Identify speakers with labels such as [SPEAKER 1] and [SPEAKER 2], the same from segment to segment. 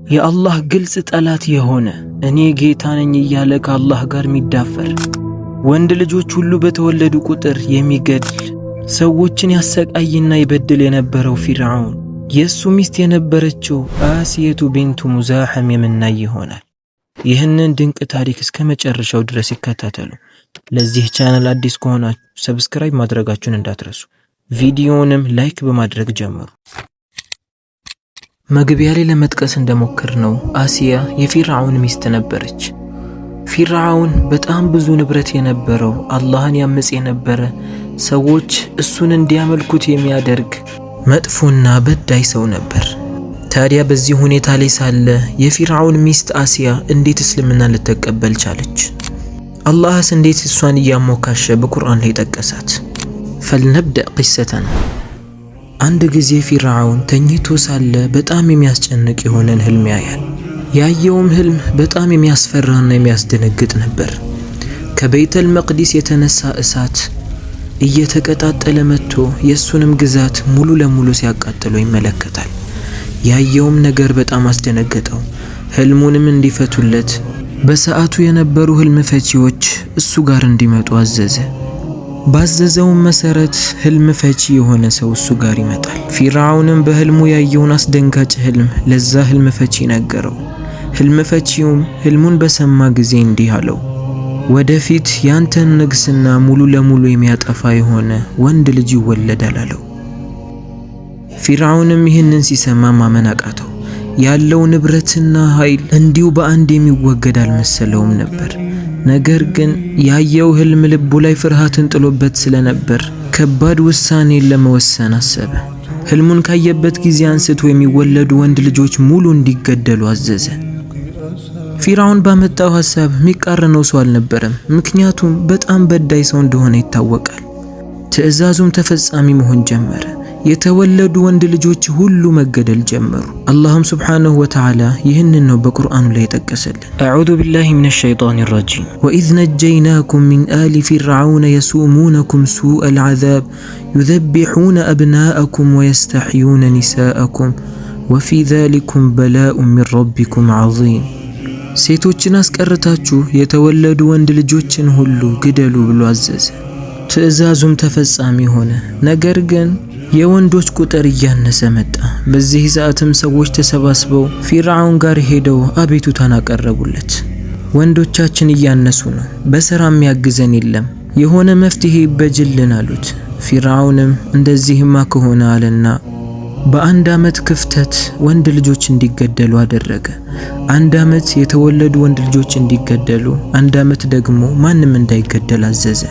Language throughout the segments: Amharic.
[SPEAKER 1] የአላህ ግልጽ ጠላት የሆነ፣ እኔ ጌታ ነኝ እያለ ከአላህ ጋር የሚዳፈር፣ ወንድ ልጆች ሁሉ በተወለዱ ቁጥር የሚገድል፣ ሰዎችን ያሰቃይና ይበድል የነበረው ፊርዓውን፣ የእሱ ሚስት የነበረችው አስየቱ ቢንቱ ሙዛሐም የምናይ ይሆናል። ይህንን ድንቅ ታሪክ እስከ መጨረሻው ድረስ ይከታተሉ። ለዚህ ቻናል አዲስ ከሆናችሁ subscribe ማድረጋችሁን እንዳትረሱ፣ ቪዲዮውንም like በማድረግ ጀምሩ። መግቢያ ላይ ለመጥቀስ እንደሞከርነው አሲያ የፊርዓውን ሚስት ነበረች። ፊርዓውን በጣም ብዙ ንብረት የነበረው፣ አላህን ያምጽ የነበረ፣ ሰዎች እሱን እንዲያመልኩት የሚያደርግ መጥፎና በዳይ ሰው ነበር። ታዲያ በዚህ ሁኔታ ላይ ሳለ የፊርዓውን ሚስት አሲያ እንዴት እስልምናን ልትቀበል ቻለች? አላህስ እንዴት እሷን እያሞካሸ በቁርአን ላይ ጠቀሳት? فلنبدأ قصتنا። አንድ ጊዜ ፊርዓውን ተኝቶ ሳለ በጣም የሚያስጨንቅ የሆነን ህልም ያያል። ያየውም ህልም በጣም የሚያስፈራና የሚያስደነግጥ ነበር። ከቤተል መቅዲስ የተነሳ እሳት እየተቀጣጠለ መጥቶ የእሱንም ግዛት ሙሉ ለሙሉ ሲያቃጥለው ይመለከታል። ያየውም ነገር በጣም አስደነገጠው። ህልሙንም እንዲፈቱለት በሰዓቱ የነበሩ ህልም ፈቺዎች እሱ ጋር እንዲመጡ አዘዘ። ባዘዘውም መሰረት ህልም ፈቺ የሆነ ሰው እሱ ጋር ይመጣል። ፊርዓውንም በህልሙ ያየውን አስደንጋጭ ህልም ለዛ ህልም ፈቺ ነገረው። ህልም ፈቺውም ህልሙን በሰማ ጊዜ እንዲህ አለው፣ ወደፊት ያንተን ንግስና ሙሉ ለሙሉ የሚያጠፋ የሆነ ወንድ ልጅ ይወለዳል አለው። ፊርዓውንም ይህንን ሲሰማ ማመን አቃተው። ያለው ንብረትና ኃይል እንዲሁ በአንድ የሚወገድ አልመሰለውም ነበር። ነገር ግን ያየው ህልም ልቡ ላይ ፍርሃትን ጥሎበት ስለነበር ከባድ ውሳኔን ለመወሰን አሰበ። ህልሙን ካየበት ጊዜ አንስቶ የሚወለዱ ወንድ ልጆች ሙሉ እንዲገደሉ አዘዘ። ፊርዓውን ባመጣው ሐሳብ የሚቃረነው ሰው አልነበረም። ምክንያቱም በጣም በዳይ ሰው እንደሆነ ይታወቃል። ትዕዛዙም ተፈጻሚ መሆን ጀመረ። የተወለዱ ወንድ ልጆች ሁሉ መገደል ጀመሩ። አላህም سبحانه وتعالى ይህንን ነው በቁርአኑ ላይ የጠቀሰልን። أعوذ بالله من الشيطان الرجيم وإذ نجيناكم من آل فرعون يسومونكم سوء العذاب يذبحون أبناءكم ويستحيون نساءكم وفي ذلكم بلاء من ربكم عظيم። ሴቶችን አስቀርታችሁ የተወለዱ ወንድ ልጆችን ሁሉ ግደሉ ብሎ አዘዘ። ትዕዛዙም ተፈጻሚ ሆነ። ነገር ግን የወንዶች ቁጥር እያነሰ መጣ። በዚህ ሰዓትም ሰዎች ተሰባስበው ፊርዓውን ጋር ሄደው አቤቱታን አቀረቡለት። ወንዶቻችን እያነሱ ነው፣ በስራ የሚያግዘን የለም፣ የሆነ መፍትሄ ይበጅልን አሉት። ፊርዓውንም እንደዚህማ ከሆነ አለና በአንድ ዓመት ክፍተት ወንድ ልጆች እንዲገደሉ አደረገ። አንድ ዓመት የተወለዱ ወንድ ልጆች እንዲገደሉ፣ አንድ ዓመት ደግሞ ማንም እንዳይገደል አዘዘ።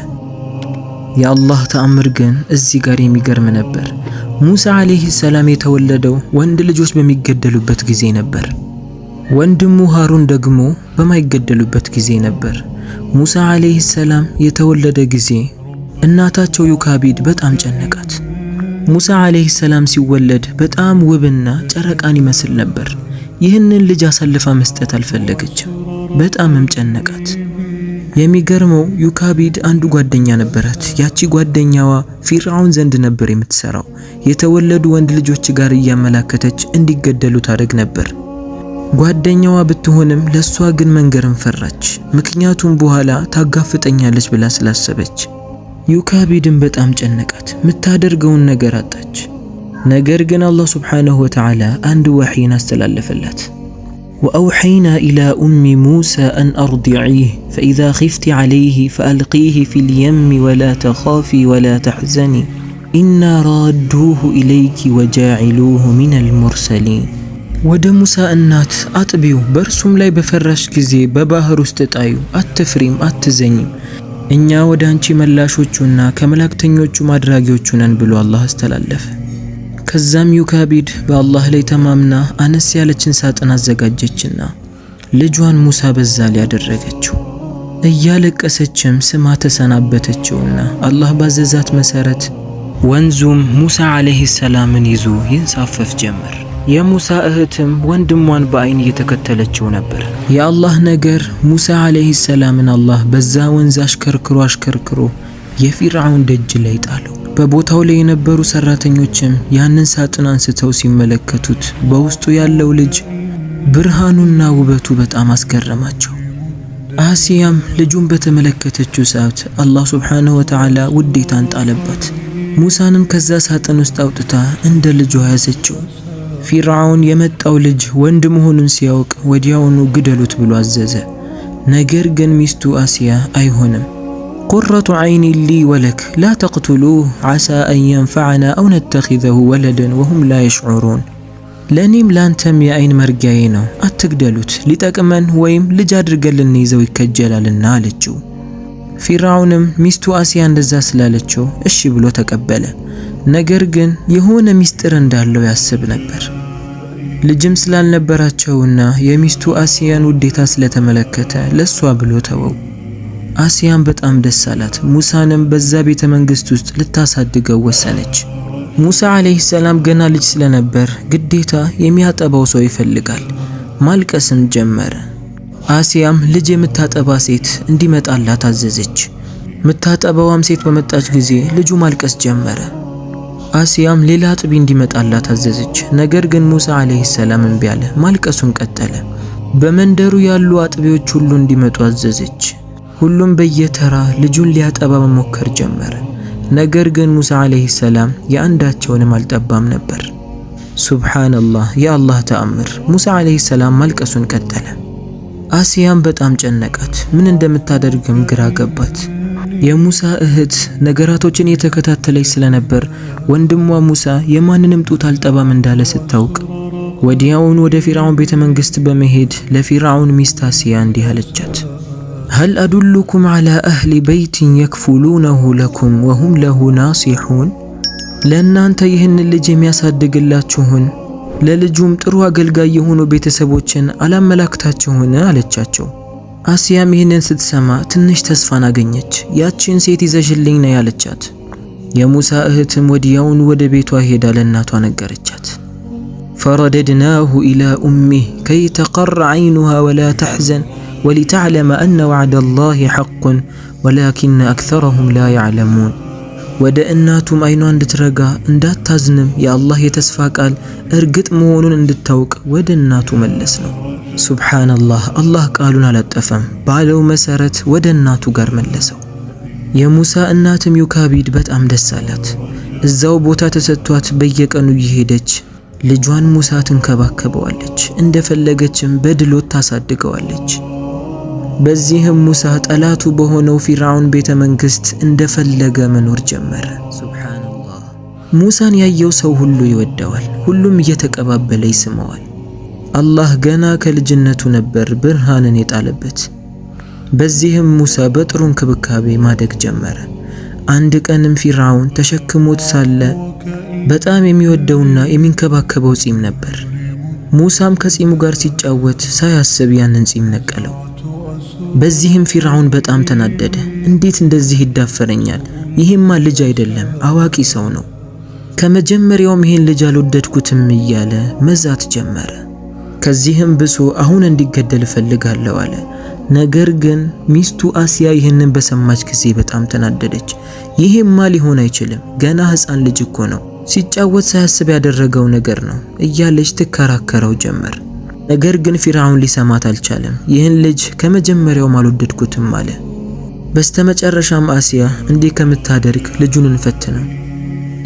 [SPEAKER 1] የአላህ ተአምር ግን እዚህ ጋር የሚገርም ነበር። ሙሳ عليه السلام የተወለደው ወንድ ልጆች በሚገደሉበት ጊዜ ነበር። ወንድሙ ሃሩን ደግሞ በማይገደሉበት ጊዜ ነበር። ሙሳ عليه السلام የተወለደ ጊዜ እናታቸው ዩካቢድ በጣም ጨነቃት። ሙሳ عليه السلام ሲወለድ በጣም ውብና ጨረቃን ይመስል ነበር። ይህንን ልጅ አሳልፋ መስጠት አልፈለገችም። በጣምም ጨነቃት። የሚገርመው ዩካቢድ አንዱ ጓደኛ ነበራት። ያቺ ጓደኛዋ ፊርዓውን ዘንድ ነበር የምትሰራው። የተወለዱ ወንድ ልጆች ጋር እያመላከተች እንዲገደሉ ታደርግ ነበር። ጓደኛዋ ብትሆንም ለሷ ግን መንገርን ፈራች። ምክንያቱም በኋላ ታጋፍጠኛለች ብላ ስላሰበች። ዩካቢድን በጣም ጨነቃት። የምታደርገውን ነገር አጣች። ነገር ግን አላህ سبحانه وتعالى አንድ ወሕይን አስተላለፈላት። وأوحينا إلى أم موسى أن أرضعيه فإذا خفت عليه فألقيه في اليم ولا تخافي ولا تحزني إنا رادوه إليك وجاعلوه من المرسلين። ወደ ሙሳ እናት አጥቢው፣ በእርሱም ላይ በፈራሽ ጊዜ በባህር ውስጥ ጣዩ፣ አትፍሪም አትዘኝም፣ እኛ ወደ አንቺ መላሾቹና ከመላእክተኞቹ አድራጊዎቹ ነን ብሎ አላህ አስተላለፈ። ከዛም ዩካቢድ በአላህ ላይ ተማምና አነስ ያለችን ሳጥን አዘጋጀችና ልጇን ሙሳ በዛ ላይ ያደረገችው። እያለቀሰችም ስማ ተሰናበተችውና አላህ ባዘዛት መሰረት ወንዙም ሙሳ ዓለይሂ ሰላምን ይዞ ይንሳፈፍ ጀመር። የሙሳ እህትም ወንድሟን በአይን እየተከተለችው ነበር። የአላህ ነገር ሙሳ ዓለይሂ ሰላምን አላህ በዛ ወንዝ አሽከርክሮ አሽከርክሮ የፊርዓውን ደጅ ላይ ጣለው። በቦታው ላይ የነበሩ ሰራተኞችም ያንን ሳጥን አንስተው ሲመለከቱት በውስጡ ያለው ልጅ ብርሃኑና ውበቱ በጣም አስገረማቸው። አሲያም ልጁን በተመለከተችው ሰዓት አላህ ሱብሓነሁ ወተዓላ ውዴታን ጣለባት። ሙሳንም ከዛ ሳጥን ውስጥ አውጥታ እንደ ልጇ ያዘችው። ፊርዓውን የመጣው ልጅ ወንድ መሆኑን ሲያውቅ ወዲያውኑ ግደሉት ብሎ አዘዘ። ነገር ግን ሚስቱ አሲያ አይሆንም፣ قرة عين لي ولك لا تقتلوه عسى أن ينفعنا أو نتخذه ولدا وهم لا يشعرون፣ ለእኔም ላንተም የአይን መርጊያዬ ነው፣ አትግደሉት፣ ሊጠቅመን ወይም ልጅ አድርገን ልንይዘው ይከጀላልና አለችው። ፊርዓውንም ሚስቱ አሲያ እንደዛ ስላለችው እሺ ብሎ ተቀበለ። ነገር ግን የሆነ ሚስጥር እንዳለው ያስብ ነበር። ልጅም ስላልነበራቸውና የሚስቱ አሲያን ውዴታ ስለተመለከተ ለሷ ብሎ ተወው። አሲያን በጣም ደስ አላት። ሙሳንም በዛ ቤተ መንግስት ውስጥ ልታሳድገው ወሰነች። ሙሳ ዓለይሂ ሰላም ገና ልጅ ስለነበር ግዴታ የሚያጠባው ሰው ይፈልጋል። ማልቀስም ጀመረ። አሲያም ልጅ የምታጠባ ሴት እንዲመጣላት አዘዘች። ምታጠባዋም ሴት በመጣች ጊዜ ልጁ ማልቀስ ጀመረ። አሲያም ሌላ አጥቢ እንዲመጣላት አዘዘች። ነገር ግን ሙሳ ዓለይሂ ሰላም እምቢ አለ፣ ማልቀሱን ቀጠለ። በመንደሩ ያሉ አጥቢዎች ሁሉ እንዲመጡ አዘዘች። ሁሉም በየተራ ልጁን ሊያጠባ መሞከር ጀመረ። ነገር ግን ሙሳ ዓለይሂ ሰላም የአንዳቸውንም አልጠባም ነበር። ሱብሓነላህ፣ የአላህ ተአምር! ሙሳ ዓለይሂ ሰላም ማልቀሱን ቀጠለ። አሲያም በጣም ጨነቃት። ምን እንደምታደርግም ግራ ገባት። የሙሳ እህት ነገራቶችን እየተከታተለች ስለነበር ወንድሟ ሙሳ የማንንም ጡት አልጠባም እንዳለ ስታውቅ ወዲያውን ወደ ፊርዓውን ቤተ መንግስት በመሄድ ለፊርዓውን ሚስት አሲያ እንዲህ አለቻት፣ هل أدلكم على أهل بيت يكفلونه لكم وهم له ناصحون፣ ለእናንተ ይህን ልጅ የሚያሳድግላችሁን ለልጁም ጥሩ አገልጋይ የሆኑ ቤተሰቦችን አላመላክታችሁን? አለቻቸው። አሲያም ይህንን ስትሰማ ትንሽ ተስፋን አገኘች። ያቺን ሴት ይዘሽልኝ ነው ያለቻት። የሙሳ እህትም ወዲያውኑ ወደ ቤቷ ሄዳ ለእናቷ ነገረቻት። فرددناه إلى أمه كي تقر عينها ولا تحزن ولتعلم أن وعد الله حق ولكن أكثرهم لا يعلمون። ወደ እናቱም አይኗ እንድትረጋ እንዳታዝንም የአላህ የተስፋ ቃል እርግጥ መሆኑን እንድታውቅ ወደ እናቱ መለስነው። ሱብሓነላህ፣ አላህ ቃሉን አላጠፈም። ባለው መሰረት ወደ እናቱ ጋር መለሰው። የሙሳ እናትም ዩካቢድ በጣም ደስ አላት። እዛው ቦታ ተሰጥቷት በየቀኑ እየሄደች ልጇን ሙሳ ትንከባከበዋለች፣ እንደፈለገችም በድሎት ታሳድገዋለች። በዚህም ሙሳ ጠላቱ በሆነው ፊርዓውን ቤተ መንግስት እንደፈለገ መኖር ጀመረ። ሱብሓነላህ። ሙሳን ያየው ሰው ሁሉ ይወደዋል፣ ሁሉም እየተቀባበለ ይስመዋል። አላህ ገና ከልጅነቱ ነበር ብርሃንን የጣለበት። በዚህም ሙሳ በጥሩ እንክብካቤ ማደግ ጀመረ። አንድ ቀንም ፊርዓውን ተሸክሞት ሳለ በጣም የሚወደውና የሚንከባከበው ጺም ነበር። ሙሳም ከጺሙ ጋር ሲጫወት ሳያስብ ያንን ጺም ነቀለው። በዚህም ፊርዓውን በጣም ተናደደ። እንዴት እንደዚህ ይዳፈረኛል? ይሄማ ልጅ አይደለም አዋቂ ሰው ነው። ከመጀመሪያውም ይሄን ልጅ አልወደድኩትም እያለ መዛት ጀመረ። ከዚህም ብሶ አሁን እንዲገደል እፈልጋለሁ አለ። ነገር ግን ሚስቱ አሲያ ይህንን በሰማች ጊዜ በጣም ተናደደች። ይሄማ ሊሆን አይችልም፣ ገና ሕፃን ልጅ እኮ ነው፣ ሲጫወት ሳያስብ ያደረገው ነገር ነው እያለች ትከራከረው ጀመር። ነገር ግን ፊርዓውን ሊሰማት አልቻለም። ይህን ልጅ ከመጀመሪያውም አልወደድኩትም አለ። በስተመጨረሻም አሲያ እንዲህ ከምታደርግ ልጁን እንፈትነው፣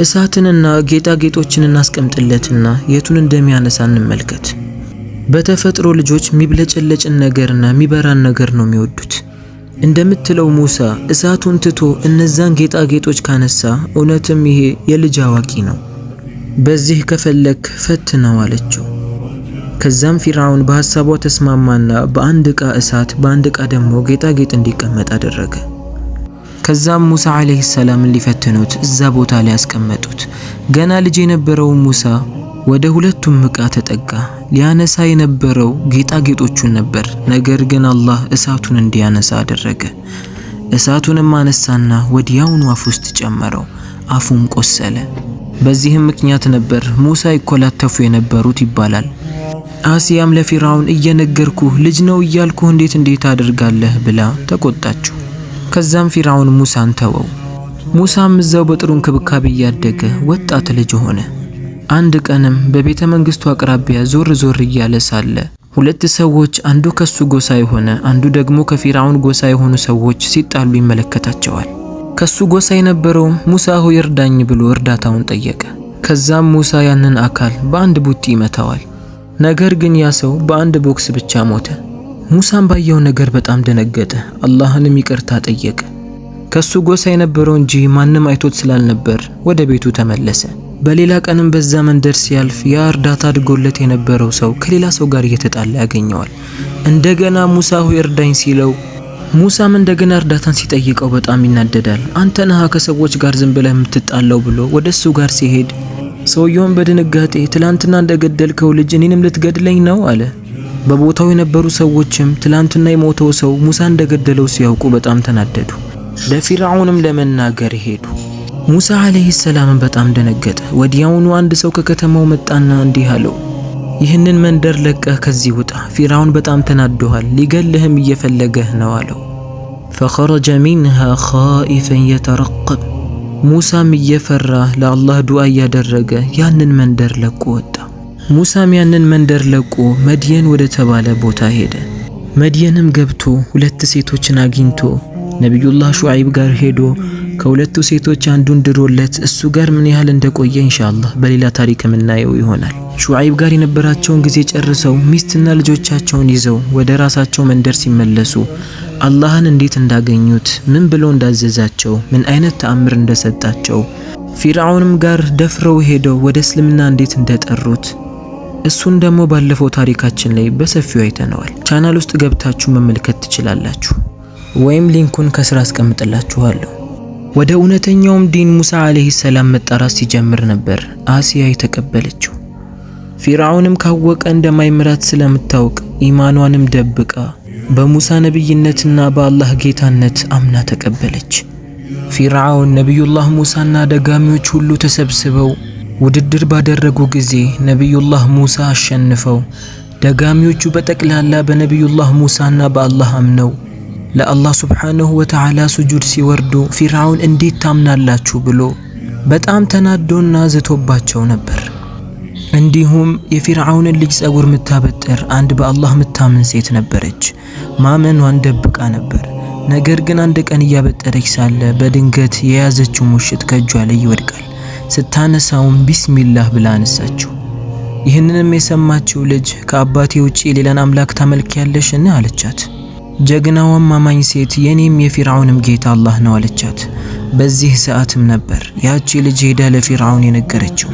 [SPEAKER 1] እሳትንና ጌጣጌጦችን እናስቀምጥለትና የቱን እንደሚያነሳ እንመልከት። በተፈጥሮ ልጆች የሚብለጨለጭን ነገርና የሚበራን ነገር ነው የሚወዱት። እንደምትለው ሙሳ እሳቱን ትቶ እነዛን ጌጣጌጦች ካነሳ እውነትም ይሄ የልጅ አዋቂ ነው። በዚህ ከፈለክ ፈትነው አለችው። ከዛም ፊርዓውን በሐሳቧ ተስማማና በአንድ ዕቃ እሳት በአንድ ዕቃ ደግሞ ጌጣጌጥ እንዲቀመጥ አደረገ። ከዛም ሙሳ ዓለይሂ ሰላምን ሊፈትኑት እዛ ቦታ ላይ ያስቀመጡት። ገና ልጅ የነበረው ሙሳ ወደ ሁለቱም ዕቃ ተጠጋ። ሊያነሳ የነበረው ጌጣጌጦቹን ነበር። ነገር ግን አላህ እሳቱን እንዲያነሳ አደረገ። እሳቱንም አነሳና ወዲያውኑ አፍ ውስጥ ጨመረው። አፉም ቆሰለ። በዚህም ምክንያት ነበር ሙሳ ይኮላተፉ የነበሩት ይባላል። አሲያም ለፊርዓውን እየነገርኩህ ልጅ ነው እያልኩህ እንዴት እንዴት አድርጋለህ ብላ ተቆጣችው። ከዛም ፊርዓውን ሙሳን ተወው። ሙሳም እዛው በጥሩ እንክብካቤ እያደገ ወጣት ልጅ ሆነ። አንድ ቀንም በቤተ መንግስቱ አቅራቢያ ዞር ዞር እያለ ሳለ ሁለት ሰዎች አንዱ ከሱ ጎሳ የሆነ አንዱ ደግሞ ከፊርዓውን ጎሳ የሆኑ ሰዎች ሲጣሉ ይመለከታቸዋል። ከሱ ጎሳ የነበረውም ሙሳ ሆይ እርዳኝ ብሎ እርዳታውን ጠየቀ። ከዛም ሙሳ ያንን አካል በአንድ ቡጢ ይመታዋል። ነገር ግን ያ ሰው በአንድ ቦክስ ብቻ ሞተ። ሙሳም ባየው ነገር በጣም ደነገጠ። አላህንም ይቅርታ ጠየቀ። ከሱ ጎሳ የነበረው እንጂ ማንም አይቶት ስላልነበር ወደ ቤቱ ተመለሰ። በሌላ ቀንም በዛ መንደር ሲያልፍ ያ እርዳታ አድርጎለት የነበረው ሰው ከሌላ ሰው ጋር እየተጣላ ያገኘዋል። እንደገና ሙሳ ሆይ እርዳኝ ሲለው ሙሳም እንደገና እርዳታን ሲጠይቀው በጣም ይናደዳል። አንተ ነህ ከሰዎች ጋር ዝም ብለህ የምትጣለው ብሎ ወደ እሱ ጋር ሲሄድ ሰውየውን በድንጋጤ ትላንትና እንደገደልከው ልጅ እኔንም ልትገድለኝ ነው አለ። በቦታው የነበሩ ሰዎችም ትላንትና የሞተው ሰው ሙሳ እንደገደለው ሲያውቁ በጣም ተናደዱ። ለፊርዓውንም ለመናገር ሄዱ። ሙሳ ዓለይሂ ሰላምን በጣም ደነገጠ። ወዲያውኑ አንድ ሰው ከከተማው መጣና እንዲህ አለው፣ ይህንን መንደር ለቀህ ከዚህ ውጣ፣ ፊርዓውን በጣም ተናዶሃል፣ ሊገልህም እየፈለገህ ነው አለው። ፈኸረጀ ሚንሃ ኻኢፈን የተረቀብ ሙሳም እየፈራ ለአላህ ዱዓ እያደረገ ያንን መንደር ለቆ ወጣ። ሙሳም ያንን መንደር ለቆ መድየን ወደ ተባለ ቦታ ሄደ። መድየንም ገብቶ ሁለት ሴቶችን አግኝቶ ነቢዩላህ ሹዓይብ ጋር ሄዶ ከሁለቱ ሴቶች አንዱን ድሮለት እሱ ጋር ምን ያህል እንደቆየ ኢንሻአላህ በሌላ ታሪክ የምናየው ይሆናል። ሹዓይብ ጋር የነበራቸውን ጊዜ ጨርሰው ሚስትና ልጆቻቸውን ይዘው ወደ ራሳቸው መንደር ሲመለሱ አላህን እንዴት እንዳገኙት፣ ምን ብሎ እንዳዘዛቸው፣ ምን አይነት ተአምር እንደሰጣቸው፣ ፊርዓውንም ጋር ደፍረው ሄደው ወደ እስልምና እንዴት እንደጠሩት እሱን ደግሞ ባለፈው ታሪካችን ላይ በሰፊው አይተነዋል። ቻናል ውስጥ ገብታችሁ መመልከት ትችላላችሁ፣ ወይም link ኡን ከስር አስቀምጥላችኋለሁ። ወደ እውነተኛውም ዲን ሙሳ ዓለይሂ ሰላም መጣራት ሲጀምር ነበር አሲያ የተቀበለችው። ፊርዓውንም ካወቀ እንደማይምራት ስለምታውቅ ኢማኗንም ደብቃ በሙሳ ነብይነትና በአላህ ጌታነት አምና ተቀበለች። ፊርዓውን ነቢዩላህ ሙሳና ደጋሚዎች ሁሉ ተሰብስበው ውድድር ባደረጉ ጊዜ ነቢዩላህ ሙሳ አሸንፈው ደጋሚዎቹ በጠቅላላ በነቢዩላህ ሙሳና በአላህ አምነው ለአላህ ሱብሓነሁ ወተዓላ ሱጁድ ሲወርዱ ፊርዓውን እንዴት ታምናላችሁ ብሎ በጣም ተናዶና ዝቶባቸው ነበር። እንዲሁም የፊርዓውንን ልጅ ጸጉር ምታበጥር አንድ በአላህ ምታምን ሴት ነበረች። ማመኗን ደብቃ ነበር። ነገር ግን አንድ ቀን እያበጠረች ሳለ በድንገት የያዘችው ሙሽጥ ከእጇ ላይ ይወድቃል። ስታነሳውም ቢስሚላህ ብላ አነሳችው። ይህንንም የሰማችው ልጅ ከአባቴ ውጪ ሌላን አምላክ ታመልኪያለሽን? አለቻት። ጀግናዋም አማኝ ሴት የኔም የፊርዓውንም ጌታ አላህ ነው አለቻት። በዚህ ሰዓትም ነበር ያቺ ልጅ ሄዳ ለፊርዓውን የነገረችው።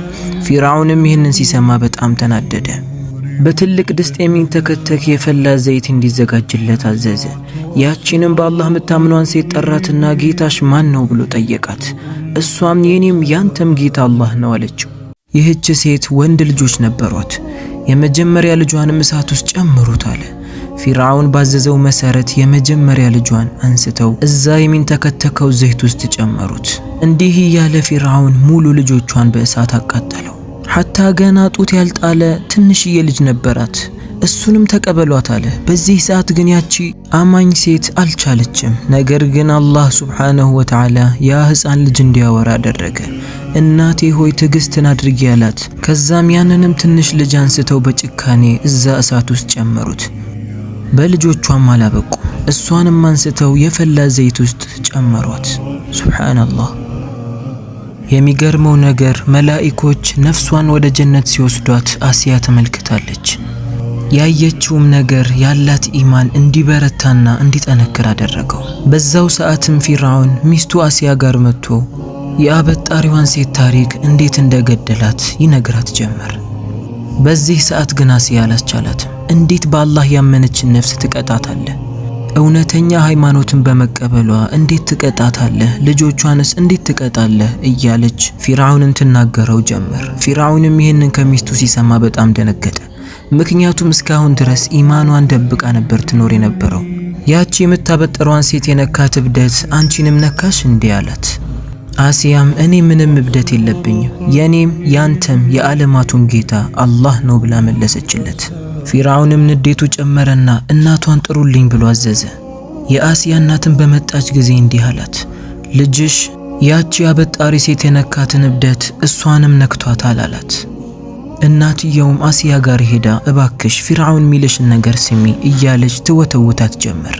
[SPEAKER 1] ፊርዓውንም ይህንን ሲሰማ በጣም ተናደደ። በትልቅ ድስት የሚንተከተክ የፈላ ዘይት እንዲዘጋጅለት አዘዘ። ያቺንም በአላህ የምታምኗን ሴት ጠራትና ጌታሽ ማን ነው ብሎ ጠየቃት። እሷም የኔም ያንተም ጌታ አላህ ነው አለችው። ይህች ሴት ወንድ ልጆች ነበሯት። የመጀመሪያ ልጇንም እሳት ውስጥ ጨምሩት አለ። ፊርዓውን ባዘዘው መሰረት የመጀመሪያ ልጇን አንስተው እዛ የሚንተከተከው ዘይት ውስጥ ጨመሩት። እንዲህ እያለ ፊርዓውን ሙሉ ልጆቿን በእሳት አቃጠለው። ሐታ ገና ጡት ያልጣለ ትንሽዬ ልጅ ነበራት። እሱንም ተቀበሏት አለ። በዚህ ሰዓት ግን ያቺ አማኝ ሴት አልቻለችም። ነገር ግን አላህ ሱብሓነሁ ወተዓላ ያ ሕፃን ልጅ እንዲያወራ አደረገ። እናቴ ሆይ ትዕግስትን አድርጊ አላት። ከዛም ያንንም ትንሽ ልጅ አንስተው በጭካኔ እዛ እሳት ውስጥ ጨመሩት። በልጆቿም አላበቁ። እሷንም አንስተው የፈላ ዘይት ውስጥ ጨመሯት። ሱብሓነላህ። የሚገርመው ነገር መላኢኮች ነፍሷን ወደ ጀነት ሲወስዷት አሲያ ተመልክታለች። ያየችውም ነገር ያላት ኢማን እንዲበረታና እንዲጠነክር አደረገው። በዛው ሰዓትም ፊርዓውን ሚስቱ አሲያ ጋር መጥቶ የአበጣሪዋን ሴት ታሪክ እንዴት እንደገደላት ይነግራት ጀመር። በዚህ ሰዓት ግን አሲያ አላስቻላትም። እንዴት በአላህ ያመነችን ነፍስ ትቀጣታለህ? እውነተኛ ሃይማኖትን በመቀበሏ እንዴት ትቀጣታለህ? ልጆቿንስ እንዴት ትቀጣለህ? እያለች ፊርዓውንን ትናገረው ጀመር። ፊርዓውንም ይህንን ከሚስቱ ሲሰማ በጣም ደነገጠ። ምክንያቱም እስካሁን ድረስ ኢማኗን ደብቃ ነበር ትኖር የነበረው። ያቺ የምታበጠሯን ሴት የነካት እብደት አንቺንም ነካሽ እንዲህ አላት። አሲያም እኔ ምንም እብደት የለብኝም፣ የኔም ያንተም የዓለማቱም ጌታ አላህ ነው ብላ መለሰችለት። ፊርዓውንም ንዴቱ ጨመረና እናቷን ጥሩልኝ ብሎ አዘዘ። የአሲያ እናትን በመጣች ጊዜ እንዲህ አላት፣ ልጅሽ ያቺ አበጣሪ ሴት የነካትን እብደት እሷንም ነክቷታል አላት። እናትየውም አሲያ ጋር ሄዳ እባክሽ ፊርዓውን ሚልሽን ነገር ስሚ እያለች ትወተውታት ጀመር።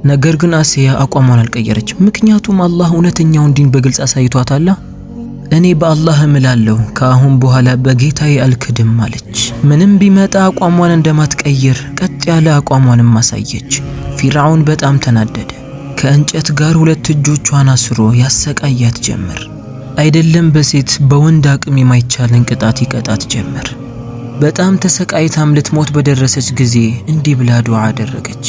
[SPEAKER 1] ነገር ግን አሲያ አቋሟን አልቀየረች። ምክንያቱም አላህ እውነተኛውን ዲን በግልጽ አሳይቷታል። እኔ በአላህ እምላለሁ ከአሁን በኋላ በጌታዬ አልክድም አለች። ምንም ቢመጣ አቋሟን እንደማትቀይር ቀጥ ያለ አቋሟንም አሳየች። ፊርዓውን በጣም ተናደደ። ከእንጨት ጋር ሁለት እጆቿን አስሮ ያሰቃያት ጀመር። አይደለም በሴት በወንድ አቅም የማይቻልን ቅጣት ይቀጣት ጀመር። በጣም ተሰቃይታም ልትሞት በደረሰች ጊዜ እንዲህ ብላ ዱዓ አደረገች።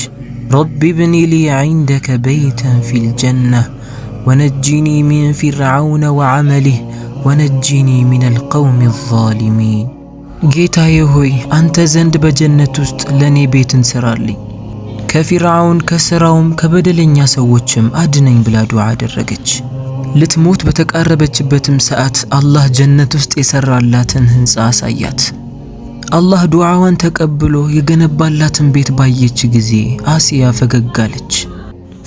[SPEAKER 1] رب ابن لي عندك بيتا في الجنة ونجني من فرعون وعمله ونجني من القوم الظالمين። ጌታዬ ሆይ አንተ ዘንድ በጀነት ውስጥ ለእኔ ቤትን ሥራልኝ፣ ከፊርዓውን ከሥራውም ከበደለኛ ሰዎችም አድነኝ ብላ ዱዓ አደረገች። ልትሞት በተቃረበችበትም ሰዓት አላህ ጀነት ውስጥ የሰራላትን ህንፃ አሳያት። አላህ ዱዓዋን ተቀብሎ የገነባላትን ቤት ባየች ጊዜ አሲያ ፈገግ አለች።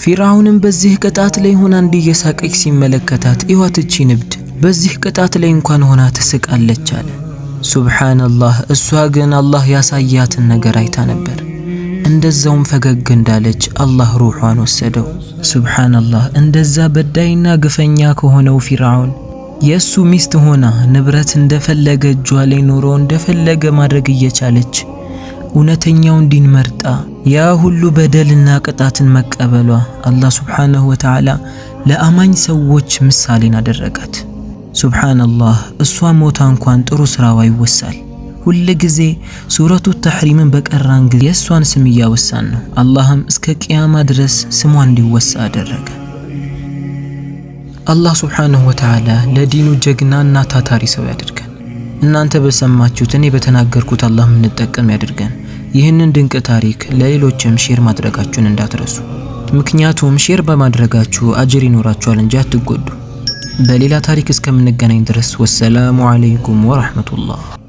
[SPEAKER 1] ፊርዓውንም በዚህ ቅጣት ላይ ሆና እንዲህ እየሳቀች ሲመለከታት እዋት እቺ ንብድ በዚህ ቅጣት ላይ እንኳን ሆና ትስቃለች አለ። ሱብሓነላህ። እሷ ግን አላህ ያሳያትን ነገር አይታ ነበር። እንደዛውም ፈገግ እንዳለች አላህ ሩሖን ወሰደው። ሱብሓነላህ። እንደዛ በዳይና ግፈኛ ከሆነው ፊርዓውን የእሱ ሚስት ሆና ንብረት እንደፈለገ እጇ ላይ ኖሮ እንደፈለገ ማድረግ እየቻለች እውነተኛውን ዲን መርጣ ያ ሁሉ በደልና ቅጣትን መቀበሏ አላህ ሱብሓነሁ ወተዓላ ለአማኝ ሰዎች ምሳሌን አደረጋት። ሱብሓነላህ። እሷ ሞታ እንኳን ጥሩ ስራዋ ይወሳል። ሁል ጊዜ ሱረቱ ተሕሪምን በቀራን ጊዜ የእሷን ስም እያወሳን ነው። አላህም እስከ ቅያማ ድረስ ስሟ እንዲወሳ አደረገ። አላህ ሱብሓነሁ ወተዓላ ለዲኑ ጀግናና ታታሪ ሰው ያድርገን። እናንተ በሰማችሁት እኔ በተናገርኩት አላህ የምንጠቀም ያድርገን። ይህንን ድንቅ ታሪክ ለሌሎችም share ማድረጋችሁን እንዳትረሱ። ምክንያቱም share በማድረጋችሁ አጅር ይኖራችኋል እንጂ አትጎዱ። በሌላ ታሪክ እስከምንገናኝ ድረስ والسلام عليكم ورحمة الله።